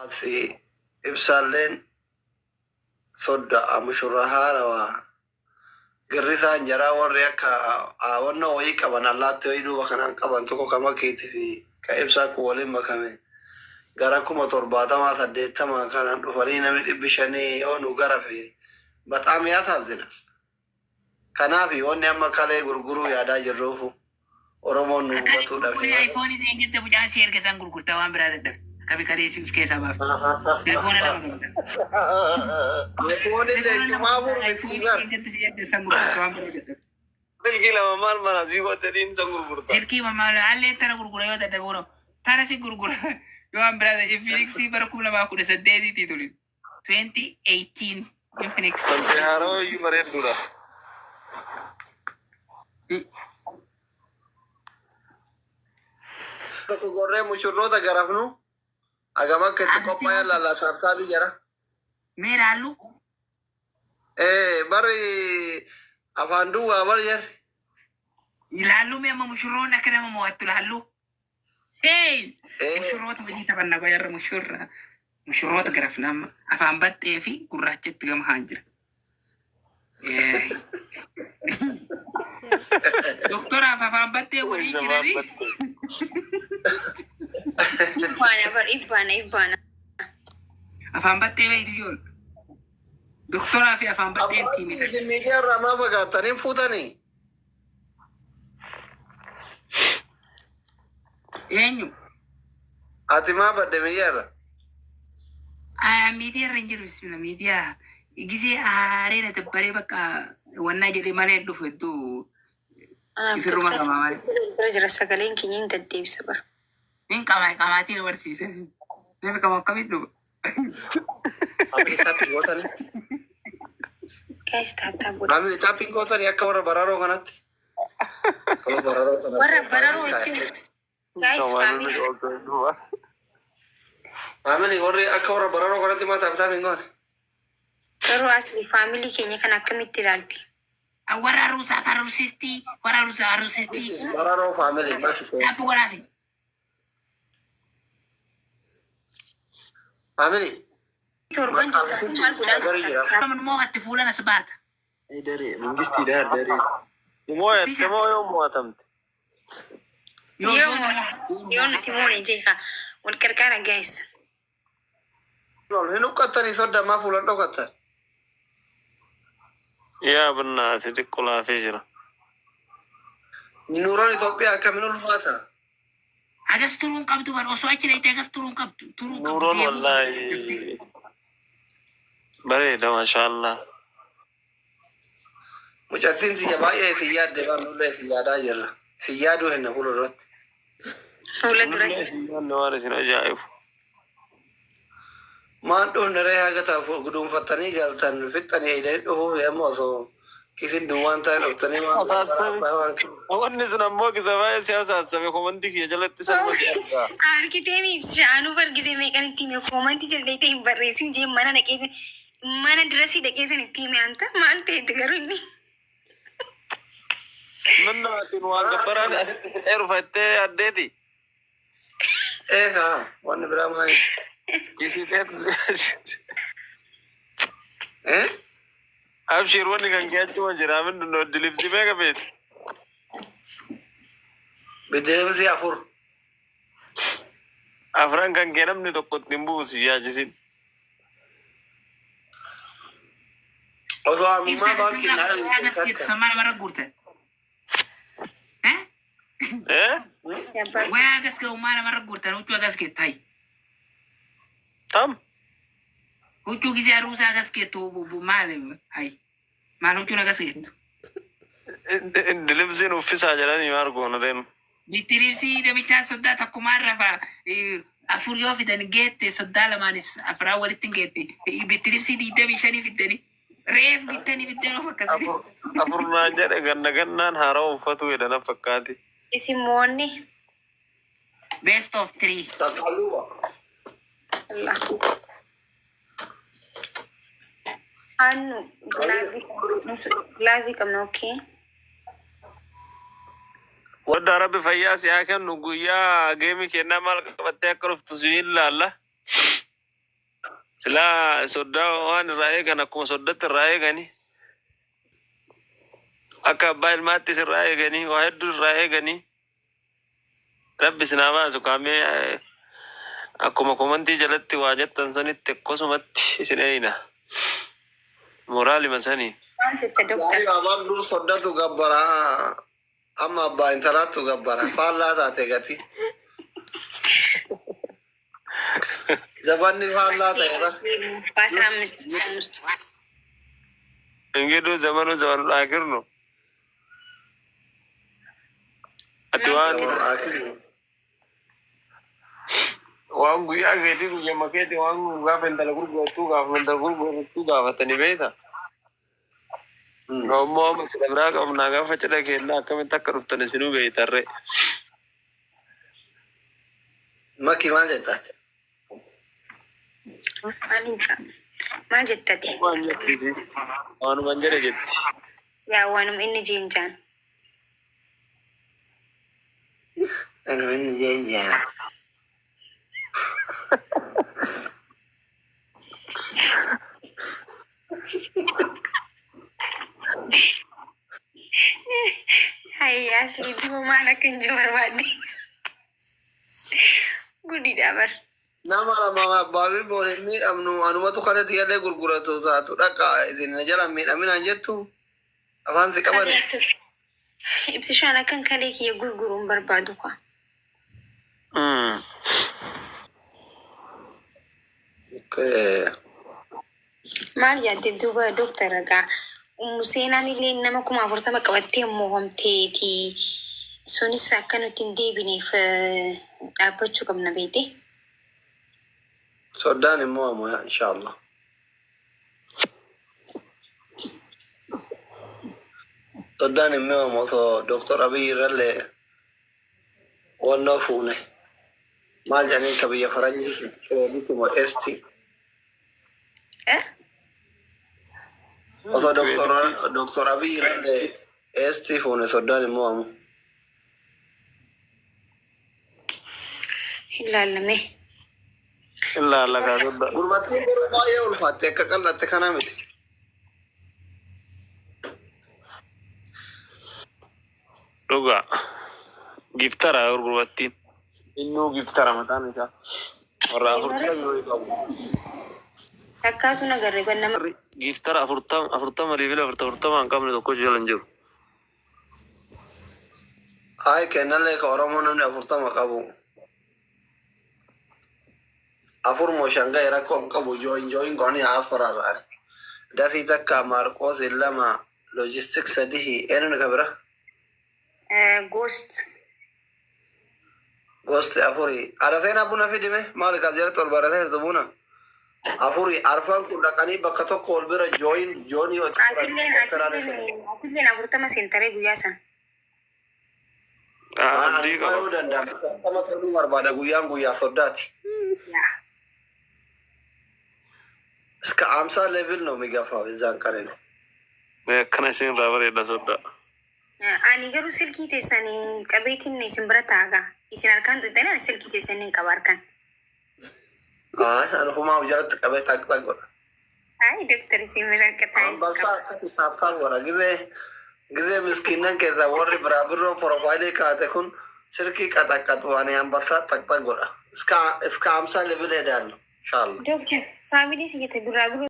Fi ibsaalleen sodda mushurra haarawaa girrisaan jaraa warri akka wannoo wayii qaban, allaatti wayii duuba kanaan qaban tokko kama keetii fi ka ibsaa kun waliin makame gara 70,000 80 kanaan dhufanii namni 500 yoo nu garafe በጣም ያሳዝናል. Kanaaf wanni amma kalee gurguruu yaadaa jirruufu Oromoon nu hubatuudhaaf. iPhone dheengadda mucaan si erga isaan gurgurtaa waan biraa dadhabde. Akkami kalee si of keessaa baafte. Telefoona lama qabda. iPhone illee cumaa afur bitii bar. Dheengadda si erga isaan gurgurtaa waan biraa dadhabde. Silkii lama maal mana sii goote san gurgurta. Silkii mamaa allee tana gurgura yoo dadhabe hono tana si gurgura yoo waan biraa dadhabe. Infinix bara 2018tti tuli. 2018 Infinix. Sabbe haarawaa iyyuu bareedduudha. Tokko gorree mushurroota garafnu agam akka itti qophaayan laallaa taabtaabii jara. Mee laallu. Ee, bari afaan duwwaa bar jarri. Laallu, mee amma mushurroonni akka nama mo'attu laallu. Hey! Ee. Mushurroota hojii taphanna bayarra mushurra. Mushurroota garafna amma afaan baxxee fi gurraachatti gama haan jira. Doktoraaf afaan baxxee walii jiranii. If baana bar, if baana, if baana. Afaan baxxee beektu ijoollee. Doktoraa fi afaan baxxeen tiimii. Isin miidiyaa irraa maa fagaattanii fuutanii? Eenyu? Ati maa badde miidiyaa irra? Miidiyaa irra hin jiru, bismillah, miidiyaa gisee aaree na dabbaree bakka wannaa jedhee malee hin dhufu hedduu. Anaaf Ifirruma qabaa malee. Bira jira, sagaleen keenya hin deddeebisa bara. Hin qaba, qamaatiin na barsiise. Namni qabu akkamitti dhufa? Family, tapping gootanii? Guys, tap tap godha. Family, tapping gootanii akka warra bararoo kanatti? Warra bararoo kanatti. Warra bararoo itti. Guys, family. Family, warri akka warra bararoo kanatti maa tap tap hin goone? Garuu asli family keenya kana akkamitti ilaalti? Warra aruusaaf aruusistii, warra aruusaaf aruusistii. Bararoo family. Tap godhaafi. Family. Torban jirtu maal godhaa? Namni mo'atte fuulan as baata. Daree mangistiidha daree. Moo'atte moo yoo mo'atamte? Yoo Yoo yoo yoo nuti moone jeeqa wal qarqaara, guys. Hin huqqattanii sodda, maa fuulan dhokattan? Yaa binnaati, xiqqoo laafee jira. Nuuroon Itoophiyaa akkamiin ulfaata? Agas turuun qabdu bar, osoo achi dhayite agas turuun qabdu, turuun qabdu. Nuuroon Deemuu wallaahi bareeda, maashaallah. Mucattiin tiyya baay'ee isin yaadde, waan nullee isin yaadaa jirra. Isin yaaduu henna fuula duratti. Fuula Nullee duratti. isin yaadne, waan isin ajaa'ibu. Maan dhufne ree, haga ta'u guduunfattanii galtan fixxanii eedanii dhufuuf yemmuu osoo kisin duwwaan ta'an dhuftanii waan Asaasame. Wanni sun ammoo gisa baay'ee si asaasame, comment kiyya jalatti sanuma si argaa. Argitee miibsisha, anuu bargisee meeqan itti hime, comment jedhee hin barreessin jee, mana dhaqee mana dirasii dhaqeetan itti hime, anta maal ta'etti garuu inni. Nanna atiin waan gabbaraan asitti fixee dhufa jettee addeeti. Eegaa, wanni biraa maali? Isiteetu si Eh? Abshir, wanni kan kee achuma jira min dilibsi meeqa beeti? Bideemsi afur. Afran kan kee namni tokko ittiin buusu yaachisin. Osoo ammaa Ibsa baankii naa agas jettu sammaa namarra guurtan. Eh? Eh? Wayaa agas ga'ummaa namarra guurtan, huccuu agas gettu hayi. Tam? Huccuu gisee aruusaa agas gettu maal hayi? Maal huccuun agas gettu? Dilibsiin uffisaa jedhanii maal goona deemu? Bitiriibsii namichaa soddaa takkumaan rafa afur yoo fidan geette, soddaa lamaaniif afraa walitti hin geette. Bitiriibsii 25 fidanii reef bittanii fiddanii of akkasii. Afur afur naan jedhe, ganna gannaan haarawaa uffatu jedhan fakkaati. Isin moonni. Best of three. Takkaluwa. Allah. Annu glove qabna, okay. Waddaa rabbi fayyaa si haa kennu, guyyaa game kennaa maal qabattee akka dhuftu si hin laalla. Silaa soddaa waan irraa eegan akkuma soddatti irraa eegani. Akka abbaa ilmaattis irraa eeganii waa hedduu irraa eeganii. Rabbi isin haa baasu kaamee akkuma komantii jalatti waa jettan sanitti akkasumatti isin eeyna. Moraalima sanii. Maal jette doktar? Abbaan dur soddatu gabbara, amma abbaa intalaattu gabbara. Faallaa taate gati. Zabanni faallaa ta'e bara. በ15 ቀን ውስጥ እንግዲህ ዘመኑ ዘመኑ አኪር ነው። Ati waan waan guyyaa keetii guyyama keetii waan gaafa intala gurgurattuu gaafa intala gurgurattuu gaafatanii beekta. Ammoo amma cidha biraa qabnaa gaafa cidha kennaa akkamitti akka dhuftan isinuu beektarre. Makki maal jettaati? Maal jettati? Waanuman jedhe jetti. Yaa waanuma inni jeenjaan. Inni jeenjaan. Hayyaa asliitti maal akka hin jiru barbaadde. Guddiidha bar. Nama lama abbaa fi booliin miidhamnu anumatu kana xiyyalee gurguratu taatu dhaqa isin na jala miidhaminaan jettu afaan si qabani. Ibsishaan akkan kalee kiyya gurguruun barbaadu kwa. Okay. Maal yaadde duuba doktara gaa? Seenaan illee nama 40,000 qabattee mo'amteeti. Sunis akka nuti hin deebineef dhaabbachuu qabna beete. Soddaan immoo ammoo inshallah. Soddaan immoo ammoo osoo Doktor Abiy irrallee wannoo fuune. Maal jedhaniin ka biyya faranjii credit moo esti. Eh? Osoo Doktor Abiy irrallee esti fuune soddaan immoo ammoo. Hin laallamee. Ilaalla kaa soddaa. Gurbattiin yeroo baay'ee ulfaatte akka qal'atte kana miti. Dhugaa. Giftara gurgurattiin. Innuu giftara mataan isaa. Warra 40 qabu. Takkaatu nagarree ban nama. Giftara 40 40 level 40 hin qabne tokko jala hin jiru. Ay kennallee ka Oromoo namni 40 qabu. Afur moo shan ga'e rakkoo hin qabu join join godhanii haa afurarraan. Dafii takka Maarqoos lama logistic sadihi eenyuun ka bira? Ghost. Gosti afuri. Ada seenaa buna fidime maali kas jalatti ol baratee jirtu buna. Afuri arfan kun dhaqanii bakka tokko ol bira join join yoo itti Atilleen atilleen 40 seentaree guyyaa san. Abdii qaba. Yoo danda'ame 50 sirrii barbaada guyyaan guyyaa soddaati. Yaa. እስከ 50 level ነው የሚገፋው የዛን ቀን ነው። Akkana isin irraa bareeda soddaa. Ani garuu silkii teessanii qabeetiin isin bira taagaa. Isin harkaan xuxxanii ani silkii teessanii hin qaba harkaan. Ay anufumaa jalatti qabee taq taq godha. Ay doktor isin bira akka taa'e አንበሳ qaba. akkatti tap tap godha gizee gizee miskiinnan keessa warri biraa birroo profile kaate kun silkii qaxaqqaxu ani አንበሳ taq taq godha. እስከ 50 level ሄዳለሁ ኢንሻአላህ። Doktor family kiyyata biraa biroo.